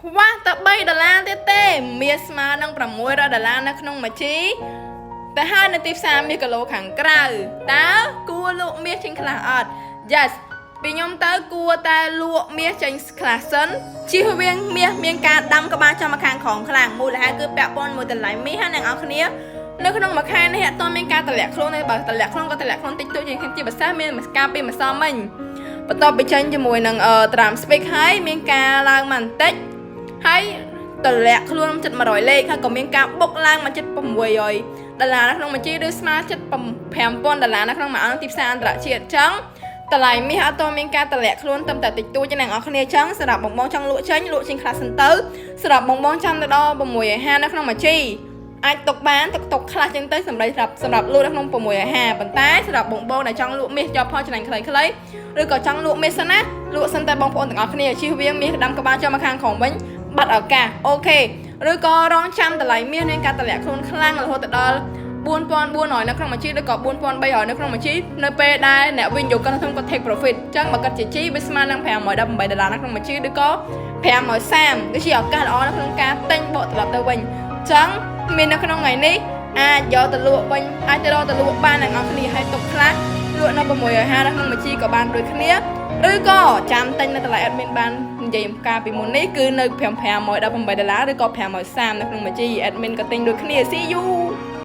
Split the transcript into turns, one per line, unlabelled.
ខ្វះតែ3ដុល្លារទៀតទេមាសស្មើនឹង600ដុល្លារនៅក្នុងមួយជីទៅហើយនៅទីផ្សារមាសគីឡូខាងក្រៅតើគួរលក់មាសចេញខ្លះអត់? Yes ពីខ្ញុំទៅគួរតែលក់មាសចេញខ្លះសិនជៀសវាងមាសមានការដាំក្បាលចំមកខាងក្រោមខ្លាំងមូលហេតុគឺពាក់ព័ន្ធមួយតម្លៃមាសហ្នឹងអ្នកនរគ្នានៅក្នុងមួយខែនេះអត់ទាន់មានការតម្លាក់ខ្លួនទេបើតម្លាក់ខ្លួនក៏តម្លាក់ខ្លួនតិចតួចជាងជាភាសាមានការពីម្សិលមិញបន្ទាប់ពីចេញជាមួយនឹង Trump speak ហើយមានការឡើងមកបន្តិចហើយតម្លាក់ខ្លួនចិត្ត100លេខហើយក៏មានការបុកឡើងមកចិត្ត600ដុល្លារនៅក្នុងបញ្ជីឬស្មើចិត្ត5000ដុល្លារនៅក្នុងមួយអង្គទីផ្សារអន្តរជាតិអញ្ចឹងតម្លៃមាសអត់ទាន់មានការតម្លាក់ខ្លួនត្រឹមតែតិចតួចទេអ្នកនរគ្នាអញ្ចឹងសម្រាប់បងបងចង់លក់ចេញលក់ចេញខ្លះសិនទៅសម្រាប់បងបងចាំទៅដល់650នៅក្នុងមួយជីអាចទុកបានទុកទុកខ្លះចឹងទៅសម្រាប់សម្រាប់លក់នៅក្នុង650ប៉ុន្តែសម្រាប់បងបងដែលចង់លក់មាសយកផលចំណេញខ្លីៗឬក៏ចង់លក់មាសសិនណាលក់សិនតែបងប្អូនទាំងអស់គ្នាជៀសវាងមាសដាំក្បាលចុះមកខាងក្រោមវិញបាត់ឱកាស OK ឬក៏រងចាំតម្លៃមាសមានការតម្លាក់ខ្លួនខ្លាំងរហូតទៅដល់4400នៅក្នុងបញ្ជីឬក៏4300នៅក្នុងបញ្ជីនៅពេលដែលអ្នកវិនិយោគិនធំគាត់ take profit អញ្ចឹងបើគាត់ជាជីវាស្មើនឹង518ដុល្លារនៅក្នុងបញ្ជីឬក៏530គឺជាឱកាសល្អនៅក្នុងការទិញបកត្រឡប់ទៅវិញអញ្ចឹងមាននៅក្នុងថ្ងៃនេះអាចយកទៅលក់វិញអាចទៅរកទៅលក់បានទាំងអស់គ្នាហើយទុកខ្លះលក់នៅ650នៅក្នុងបញ្ជីក៏បានដូចគ្នាឬក៏ចាំទិញនៅតម្លៃ admin បាននិយាយកាលពីមុននេះគឺនៅ5518ដុល្លារឬក៏530នៅក្នុងបញ្ជី admin ក៏ទិញដូចគ្នា See you.